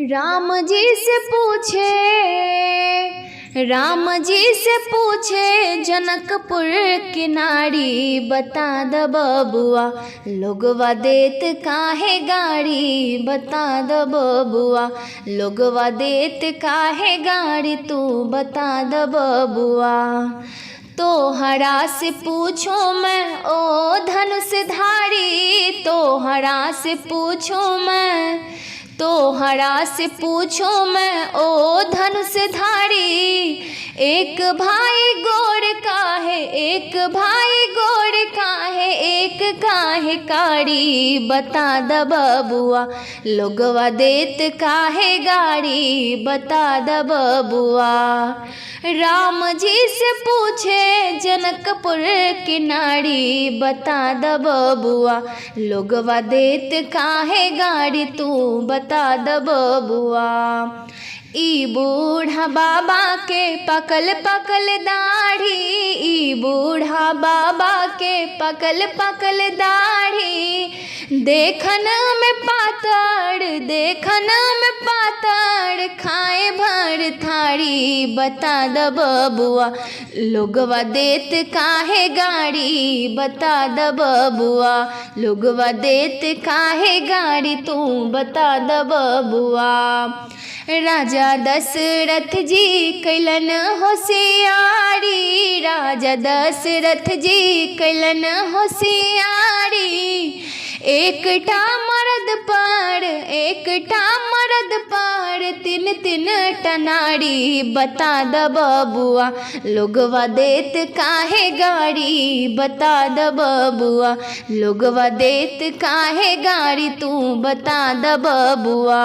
राम जी से पूछे, राम जी से पूछे जनकपुर के नारी, बता द बबुआ लोगवा देत काहे गारी, बता द बबुआ लोगवा देत काहे गारी, तू बता द बबुआ। तोहरा से पूछूं मैं ओ धनुष धारी, तोहरा से पूछूं मैं, तोहरा से पूछूं मैं ओ धनुष धारी, एक भाई गोर का है, एक भाई गोर का है, एक काहे कारी, बता द बबुआ लोगवा देत काहे गारी, बता द बबुआ। राम जी से पूछे जनकपुर के नारी, बता द बबुआ लोगवा देत काहे गारी, तू बता द बबुआ। ई बूढ़ा बाबा के पकल पकल दाढ़ी, ई बूढ़ा बाबा के पकल पकल दाढ़ी, देखन में पातर, देखन में पातर, खाए भर थारी, बता द बबुआ लोगवा देत काहे गारी, बता द बबुआ लोगवा देत काहे गारी, तू बता द बबुआ। राजा दशरथ जी कैलन होशियारी, राजा दशरथ जी कैलन होशियारी, एकटा मरद पर, एकटा मरद पर तीन तीन टनारी, बता द बबुआ लोगवा देत काहे गारी, बता द बबुआ लोगवा देत काहे गारी, तू बता द बबुआ।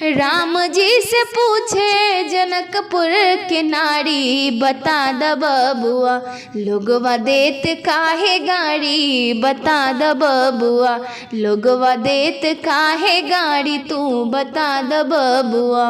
राम जी से पूछे जनकपुर के नारी, बता द बबुआ लोगवा देत काहे गारी, बता द बबुआ लोगवा देत काहे गारी, तू बता द बबुआ।